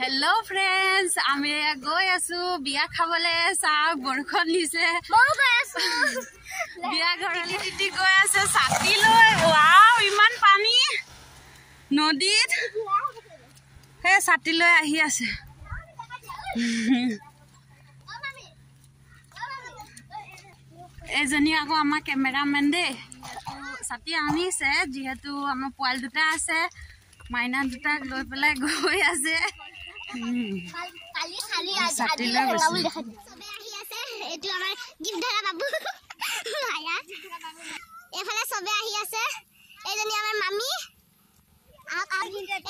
Hello' friends, আমি গৈ আছো বিয়া খাবলৈ। চাওক বৰষুণ দিছে, বিয়া ঘৰলৈ তিতি গৈ আছে ছাতি লৈ। ৱাও, ইমান পানী নদীত, সেই ছাতি লৈ আহি আছে। এইজনী আকৌ আমাৰ কেমেৰামেন দেই, ছাতি আনিছে যিহেতু আমাৰ পোৱালি দুটা আছে, মাইনা দুটাক লৈ পেলাই গৈ আছে। ছাতি লৈ গৈছে। এইফালে চবে আহি আছে। এইজনী আমাৰ মামী,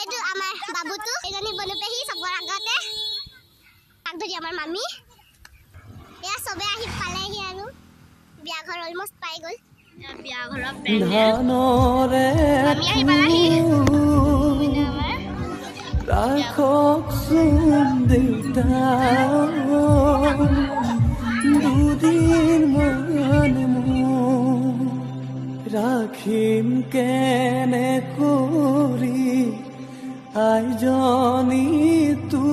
এইটো আমাৰ বাবুটো, এইজনী বনুপেহী চবৰ আগতে আগ ধৰি আমাৰ মামী। এয়া চবে আহি পালেহি আৰু বিয়া ঘৰ অলমষ্ট পাই গ'ল। বিয়া ঘৰৰ মামী আহি পালাহি। ৰাখকচোন দেউতা দুদিন মান ৰাখিম কেনে কৰি আইজনী তো।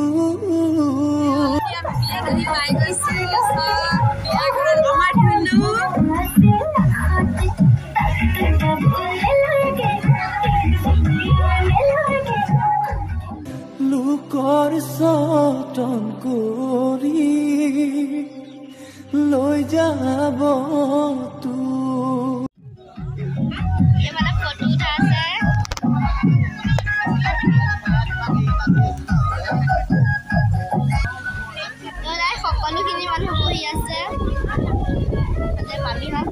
লোকৰ চতন কৰি লৈ যাব তো। সকলোখিনি মানুহ বহি আছে। মামীহঁত,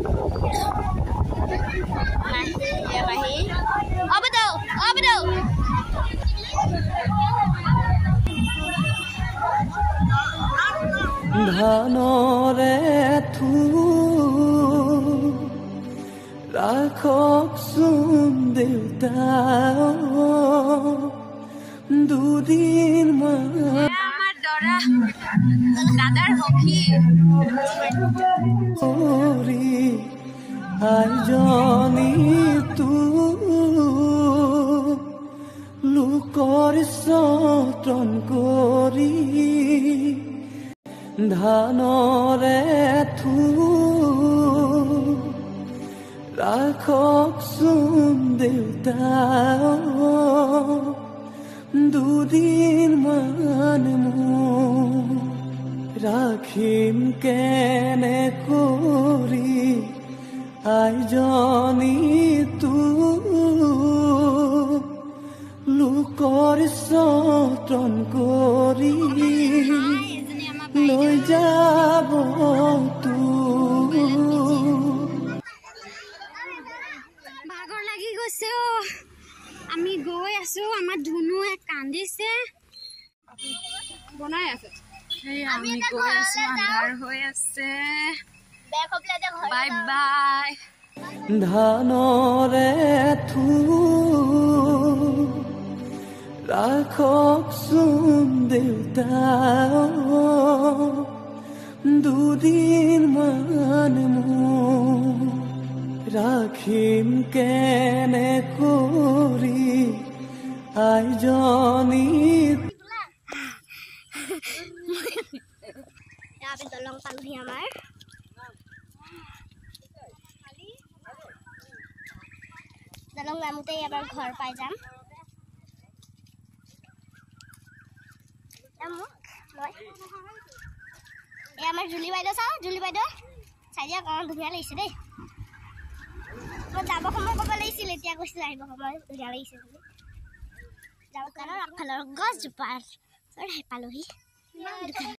মাহী, অ বাইদেউ, অ বাইদেউ। ধানৰে ৰাখকচোন দেউতা দুদিন দাদাৰ সখী আইজনী তো লোকৰ চতন কৰি ধানৰে ৰাখকচোন দেউতা দুদিন মান ৰাখিম কেনে কৰি আইজনী তো লোকৰ চতন কৰি লৈ যাব তো। ভাগৰ লাগি গৈছে অ। আমি গৈ আছো, আমাৰ ধুনুৱে কান্দিছে, বনাই আছে। আমি গৈ আছো, আন্ধাৰ হৈ আছে। Bye bye. ধানৰে ৰাখকচোন দেউতা দুদিন মান ৰাখিম কেনে কৰি আইজনী। দলং পালোহি আমাৰ। দলং নামোতেই আমাৰ ঘৰ পাই যাম। এই আমাৰ জুলি বাইদেউ, চাওঁ জুলি বাইদেউ, চাই দিয়ক, অ ধুনীয়া লাগিছে দেই। মই যাব সময় ক'ব লাগিছিল, এতিয়া কৈছিল আহিব সময়, ধুনীয়া লাগিছে বুলি। যাব দোকানৰ আগফালৰ গছজোপাৰ পালোহি।